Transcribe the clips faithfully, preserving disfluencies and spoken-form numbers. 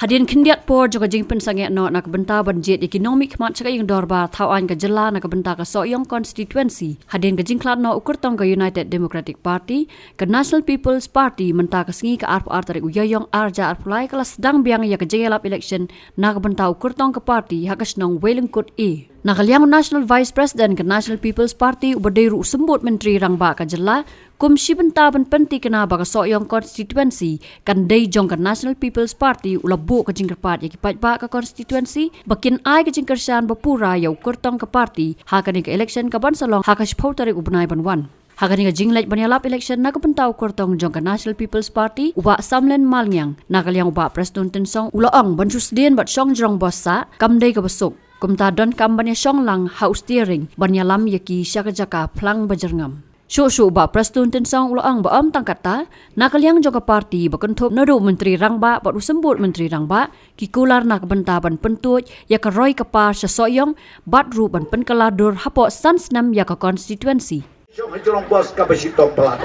Hadien khyndiat por jong ka jingpynsangeh noh na ka bynta ban jied ïa ki nongmihkhmat sha ka ïing dorbar thaw aiñ ka jylla na ka bynta ka Sohiong constituency, hadien ka jingkhlad noh u kyrtong ka United Democratic Party, ka National People's Party, mynta ka sngi ka arphew ar tarik u Ïaïong arhajar arphew lai ka la sdang biang ïa ka jingïalap election na ka bynta u kyrtong ka party ha ka shnong Weilyngkut A. Na ka liang u National Vice President ka National People's Party uba dei ruh u symbud Myntri Rangbah ka jylla, kum shi bynta ban pynthikna ba ka Sohiong constituency kan dei jong ka National People's Party, u la buh ka jingkyrpad ïa ki paidbah ka constituency ba kin ai ka jingkyrshan ba pura ïa u kyrtong ka party ha kane ka election ka ban sa long ha ka shiphew tarik u bnai ban wan. Ha kane ka jingleit ban ïalap election na ka bynta u kyrtong jong ka National People's Party, u Bah Samlin Malngiang, na ka liang u Bah Prestone Tynsong u la ong ban shu sdien bad shong jrong bos sah kam dei kaba suk. Kumta donkam ban ïashong lang ha u steering ban ïalam ïa ki sha ka jaka phlang ba jyrngam. Shuh shuh u Bah Prestone Tynsong u la ong ba ym tang katta, na ka liang jong ka party ba kynthup naduh u Myntri Rangbah bad u symbud Myntri Rangbah ki kular na ka bynta ban pyntuid ïa ka roi ka par sha Sohiong bad ruh ban pynkylla dur hapoh san snem ïa ka constituency. Shong ha jrong bos kaba shitom palat.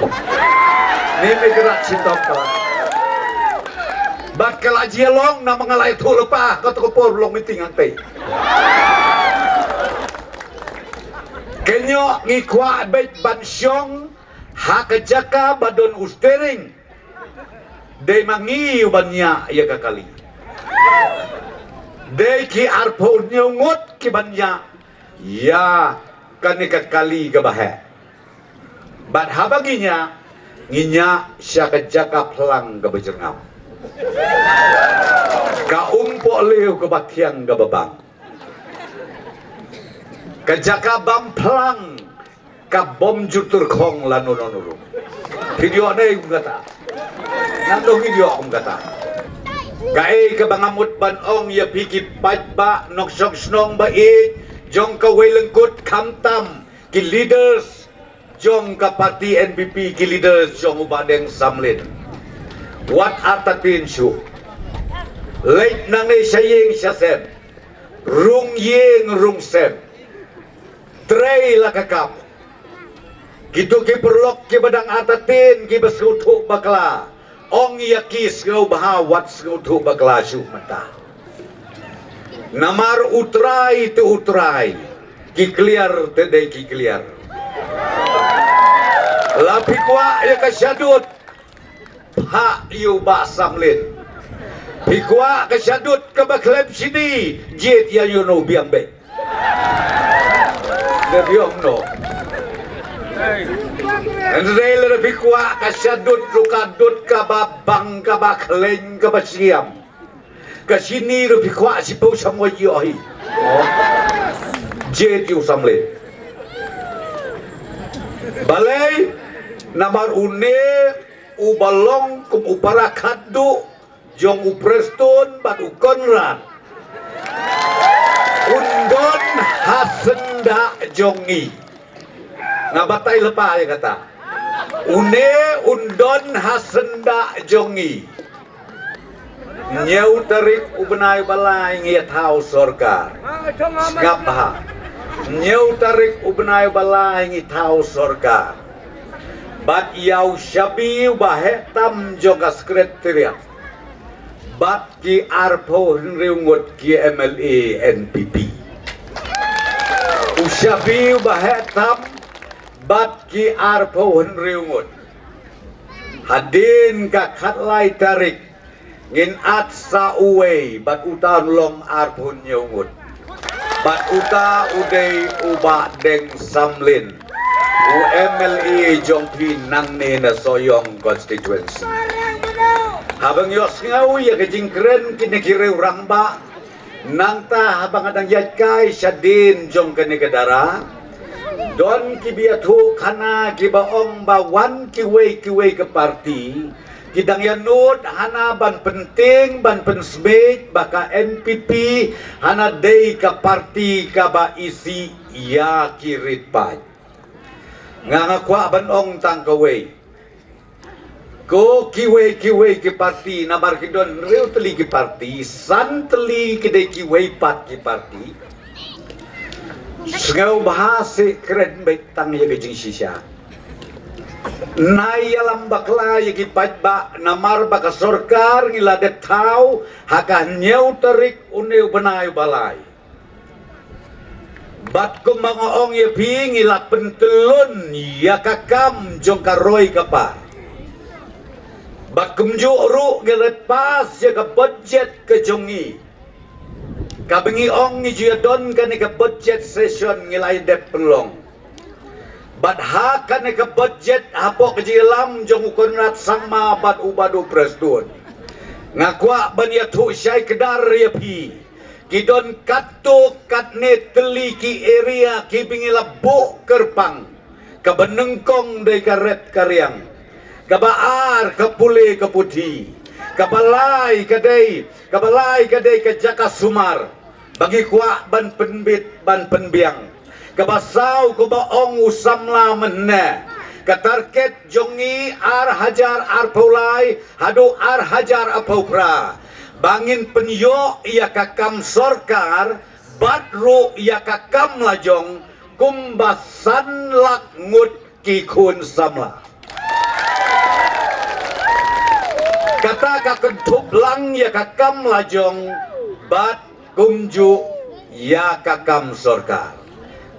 Ni me krat shitom palat. Bad ka la jia long namar nga la ïathuh lypa kato ka por long meeting hangtei. Kynnoh ngi kwah beit ban shong ha ka jaka ba don u steering. Dei ma ngi u ban ñiah ïa ka kali. Dei ki arphew hynñiew ngut ki ban ñiah ïa kane ka kali kaba heh. Bad haba ngi ñiah, ngi ñiah sha ka jaka phlang kaba jyrngam. Ka umpohliew kaba thiang kaba bang. Ka jaka bam phlang ka bym ju tyrkhong lano lano ruh. Phi ïoh ne kum kata? Ngan dong ïoh kum kata. Kaei kaba nga mut ban ong ïa phi ki paidbah nongshong shnong ba ïeit jong ka Weilyngkut khamtam ki leaders jong ka party N P P, ki leaders jong u Bah Deng Samlin. Wat artatien shuh. Leit nangne sha ïing sha sem. Rung ïing rung sem. Trei la ka kam. Kito ki paralok kiba dang artatien kiba sngewthuh bakla, ong ïa ki sngewbha wat sngewthuh bakla shuh mynta. Namar U Trai te U Trai, ki kliar te dei ki kliar. La phi kwah ïa ka shadut, phah ïa u Bah Samlin. Phi kwah ka shadut kaba khlem shini, jied ïa u Nobiang beit. Dei biang no. Hynrei lada phi kwah ka shadut ruh ka dut kaba bang kaba khlaiñ kaba shiam, ka shini ruh phi kwah shiphew shamoi ïoh hi. Jied ïa u Samlin. Balei? Namar une uba long kum u para khatduh jong u Prestone bad u Conrad un don ha syndah jong ngi. Nga batai lypa ïa kata. Une un don ha syndah jong ngi. Hynñiew tarik u bnai ba lai ngi thaw sorkar. Sngap bha. Hynñiew tarik u bnai ba lai ngi thaw sorkar. Bad ïa u shabi uba heh tam jong ka secretariat. Bad ki arphew hynriew ngut ki M L A N P P. U shabi uba heh tam bad ki arphew hynriew ngut. Hadien ka khatlai tarik ngin ïaid sa uwei bad uta un long arphew hynñiew ngut. Bad uta u dei u Bah Deng Samlin, u M L A jong phi nangne na Sohiong constituency. Haba ngi ïohsngew ïa ka jingkren kine ki riew rangbah, nangta haba nga dang ïaid kai shadien jong kane ka dara, don kiba ïathuh khana kiba ong ba wan kiwei kiwei ka party ki dang ïa nud hana ban pyntieng ban pynsmit ba ka N P P hana dei ka party kaba isih ïa ki rit paid. Nga nga kwah ban ong tang kawei. Ko kiwei kiwei ki party, namar ki don hynriew tylli ki party, san tylli ki dei kiwei pat ki party. Sngewbha seh kren beit tang ïa ka jingshisha. Nai ïalam bakla ïa ki paidbah namar ba ka sorkar ngi la dep thaw ha ka hynñiew tarik une u bnai u ba lai. Bad kumba nga ong ïa phi ngi la pyntlun ïa ka kam jong ka roi ka par. Bad kumjuh ruh ngi la pass ïa ka budget ka jong ngi. Kaba ngi ong ngi ju ïa don kane ka budget session ngi la ïa dep pynlong. Bad ha kane ka budget hapoh ka jingïalam jong u Conrad Sangma bad u Bah Duh Prestone, nga kwah ban ïathuh shai kdar ïa phi. Ki don katto katne tylli ki area kiba ngi la buh kyrpang. Kaba nyngkong dei ka rep ka riang. Kaba ar ka pule ka puthi. Kaba lai ka dei, kaba lai ka dei ka jaka sumar ba ngi kwah ban pynbit ban pynbiang. Kaba saw kaba ong u samla mynne, ka target jong ngi ar hajar arphew lai haduh ar hajar arphew phra ba ngin pynïoh ïa ka kam sorkar bad ruh ïa ka kam lajong kumba san lak ngut ki khun samla. Kata ka kynthup lang ïa ka kam lajong bad kumjuh ïa ka kam sorkar.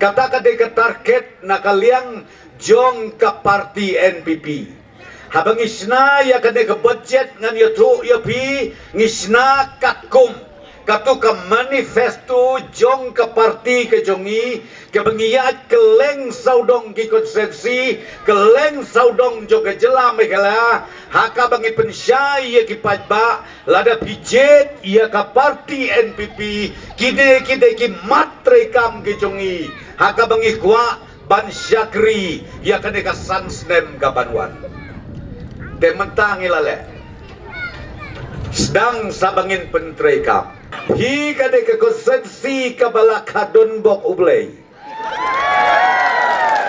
Kata ka dei ka target na ka liang jong ka parti N P P. Haba ngi shna ïa kane ka budget ngan ïathuh ïa phi ngi shna katkum katu ka manifesto jong ka parti ka jong ngi, kaba ngi ïaid kylleng sawdong ki konstituensi, kylleng sawdong jong ka jylla Meghalaya, ha kaba ngi pynshai ïa ki paidbah, lada phi jied ïa ka parti N P P, kine kine ki mat treikam ki jong ngi, ha kaba ngi kwah ban shakri ïa kane ka san snem ka ban wan. Te mynta ngi la leh. Sdang sa ba ngin pyntreikam. Hi ka dei ka konstituensi kaba la khadon bok U Blei.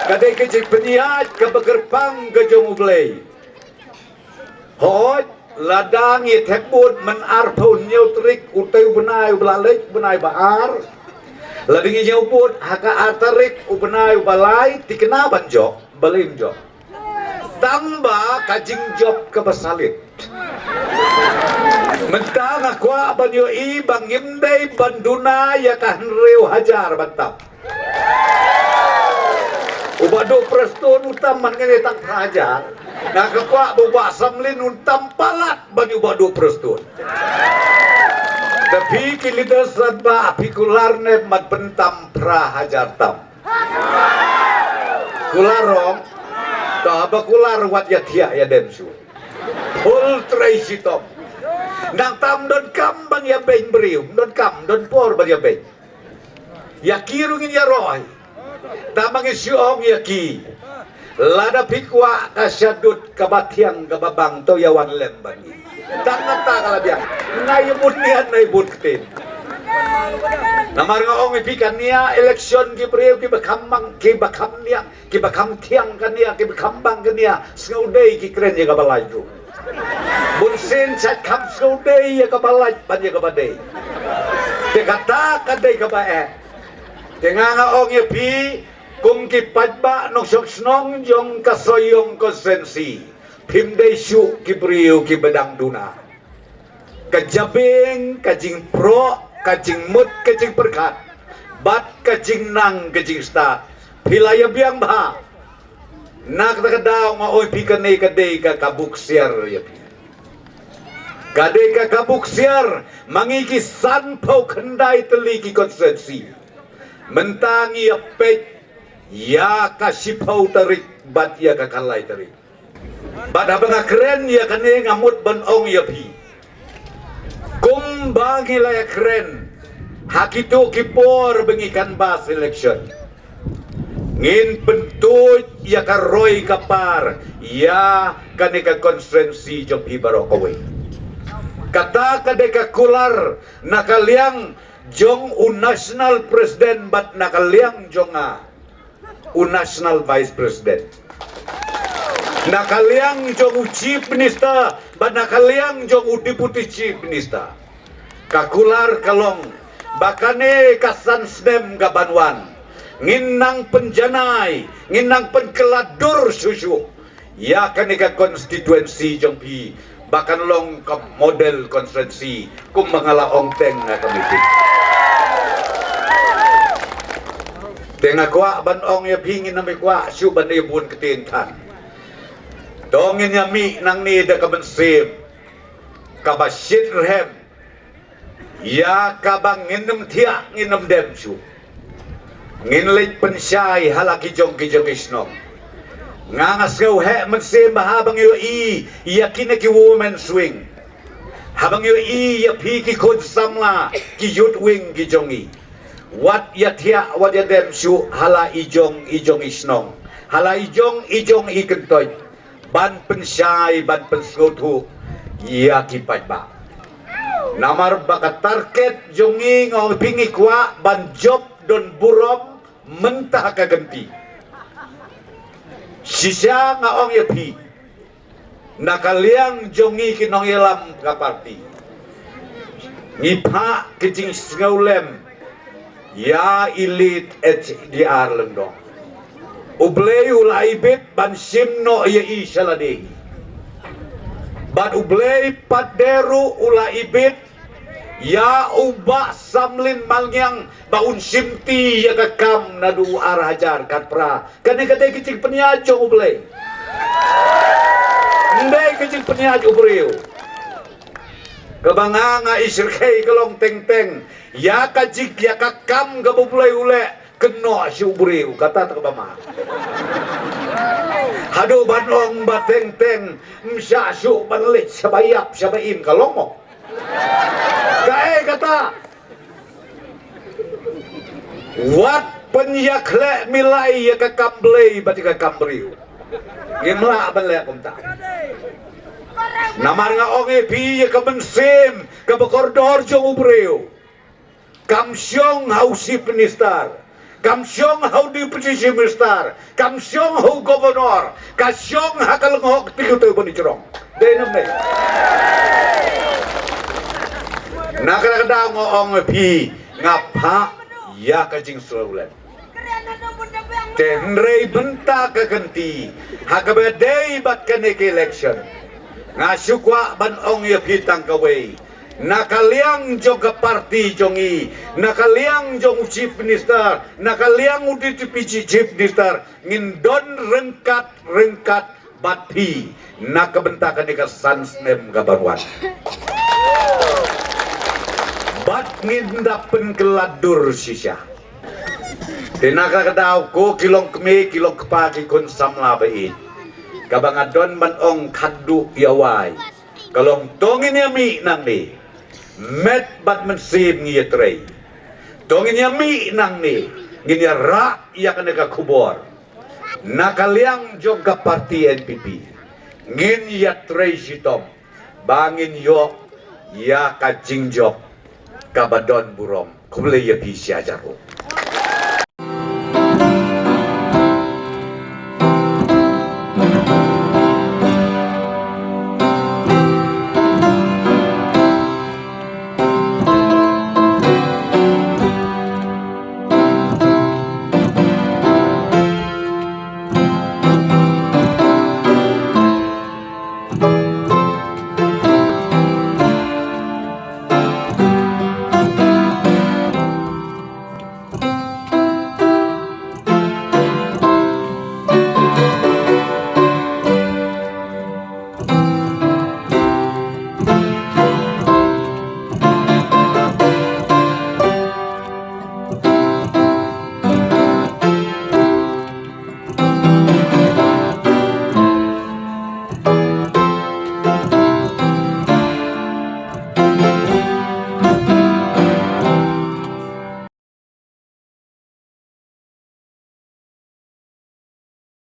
Ka dei ka jingpynïaid kaba kyrpang ka jong U Blei. Hooid, lada ngi thep vote man arphew hynñiew tarik, utei u bnai uba la leit, u bnai ba ar. Lada ngi ñiew vote ha ka ar tarik u bnai uba lai, te kane ban jop, balei ym jop? Tang ba ka jingjop kaba salit. Mynta nga kwah ban ïohi ba ngim dei ban duna ïa ka hynriew hajar ban tam. U Bah Duh Prestone u tam man kane tang phra hajar. Nga kwah ba u Bah Samlin un tam palat ban ïa u Bah Duh Prestone. Te phi ki leaders rangbah, phi kular ne ban pyntam phra hajar tam? Kular ong. Te haba kular wat ïa thiah ïa dem shuh. Phul trei shitom. Nangta ym don kam ban ïa beiñ briew, ym don kam, ym don por ban ïa beiñ. Ïa ki ruh ngin ïa roi. Tang ba ngi shu ong ïa ki, lada phi kwah ka shadut kaba thiang kaba bang, to ïa wan lem bad ngi. Tang kata ka la biang. Nai bun nian, nai bun ktien. Namar nga ong ïa phi, kane election ki briew kiba kham bang, kiba kham niang, kiba kham thiang kane, kiba kham bang kane, sngewdei ki kren ïa kaba lait ruh. Bun sien sha kham sngewdei ïa kaba lait bad ïa kaba dei. Te kata ka dei kaba eh. Te nga nga ong ïa phi, kum ki paidbah nongshong shnong jong ka Sohiong konstituensi, phim dei shuh ki briew kiba dang duna. Ka jabieng, ka jingpyrkhat, ka jingmut, ka jingpyrkhat, bad ka jingnang, ka jingstad, phi la ïa biang bha. Na kata ka daw nga ong ïa phi, kane ka dei ka kabu ksiar ïa phi. Ka dei ka kabu ksiar ma ngi ki sanphew khyndai tylli ki konstituensi. Mynta ngi ïa peit ïa ka shiphew tarik bad ïa ka khatlai tarik. Bad haba nga kren ïa kane nga mut ban ong ïa phi, kumba ngi la ïa kren ha kito ki por ba ngi canvass election, ngin pyntuid ïa ka roi ka par ïa kane ka konstituensi jong phi baroh kawei. Kata ka dei ka kular na ka liang jong u national president bad na ka liang jong nga u national vice president. Na ka liang jong u chief minister bad na ka liang jong u deputy chief minister, ka kular ka long ba kane ka san snem ka ban wan, ngin nang pynjanai, ngin nang pynkylla dur shuh shuh ïa kane ka constituency jong phi ba kan long ka model constituency, kumba nga la ong teng na ka meeting. Te nga kwah ban ong ïa phi, ngin ym kwah shuh ban ïa bun ktien than. To ngin ïa mih nangne da ka mynsiem kaba shitrhem, ïa kaba ngin ym thiah, ngin ym dem shuh. Ngin leit pynshai ha la ki jong ki jong ki shnong. Nga nga sngewheh mynsiem ba haba ngi ïohi ïa kine ki women's wing, haba ngi ïohi ïa phi ki khun samla, ki youth wing ki jong ngi, wat ïa thiah, wat ïa dem shuh ha la i jong i jong i shnong, ha la i jong i jong i kyntoit, ban pynshai, ban pynsngewthuh ïa ki paidbah. Namar ba ka target jong ngi, nga ong ïa phi, ngi kwah ban jop don burom mynta ha ka kynti. Shisha nga ong ïa phi, na ka liang jong ngi ki nongïalam ka party, ngi phah ka jingsngewlem ïa i Late H D R Lyngdoh. U Blei u la ibit ban shim noh ïa i sha lade hi. Bad U Blei pat de ruh u la ibit ïa u Bah Samlin Malngiang ba un shimti ïa ka kam naduh ar hajar khatphra. Kane ka dei ka jingpynïaid jong U Blei. Ym dei ka jingpynïaid u briew. Kaba nga nga isyrkhei ka long teng teng ïa ka jing, ïa ka kam kaba U Blei u leh, kynnoh sha u briew, kata te kaba ma. Haduh ban ong ba teng teng, ym shah shuh ban leit shaba ïap shaba im, ka long mo. Kaei kata? Wat pynïakhleh milai ïa ka kam Blei bad ïa ka kam briew. Ngim lah ban leh kumta. Namar nga ong ïa phi, ïa ka mynsiem kaba kordor jong u briew, kam shong ha u Chief Minister, kam shong ha u Deputy Chief Minister, kam shong ha u Governor, ka shong ha ka lyngngoh kti kti ban i jrong. Dei ne ym dei? Na kata ka daw nga ong ïa phi, nga phah ïa ka jingsngewlem. Te hynrei mynta ka kynti, ha kaba dei bad kane ka election, nga shu kwah ban ong ïa phi tang kawei. Na ka liang jong ka party jong ngi, na ka liang jong u Chief Minister, na ka liang u Deputy Chief Minister, ngin don ryngkat ryngkat bad phi na ka bynta kane ka san snem kaban wan. Bad ngin da pynkylla dur shisha. Te na kata ka daw, ko ki longkmie, ki longkpa, ki khun samla ba ïeit, kaba nga don ban ong khadduh ïa wai, ka long to ngin ïa mih nangne, met bad mynsiem ngi ïa trei. To ngin ïa mih nangne, ngin ïa rah ïa kane ka khubor. Na ka liang jong ka party N P P, ngin ïa trei shitom ba ngin ïoh ïa ka jingjop kaba don burom. Khublei ïa phi shi hajar nguh.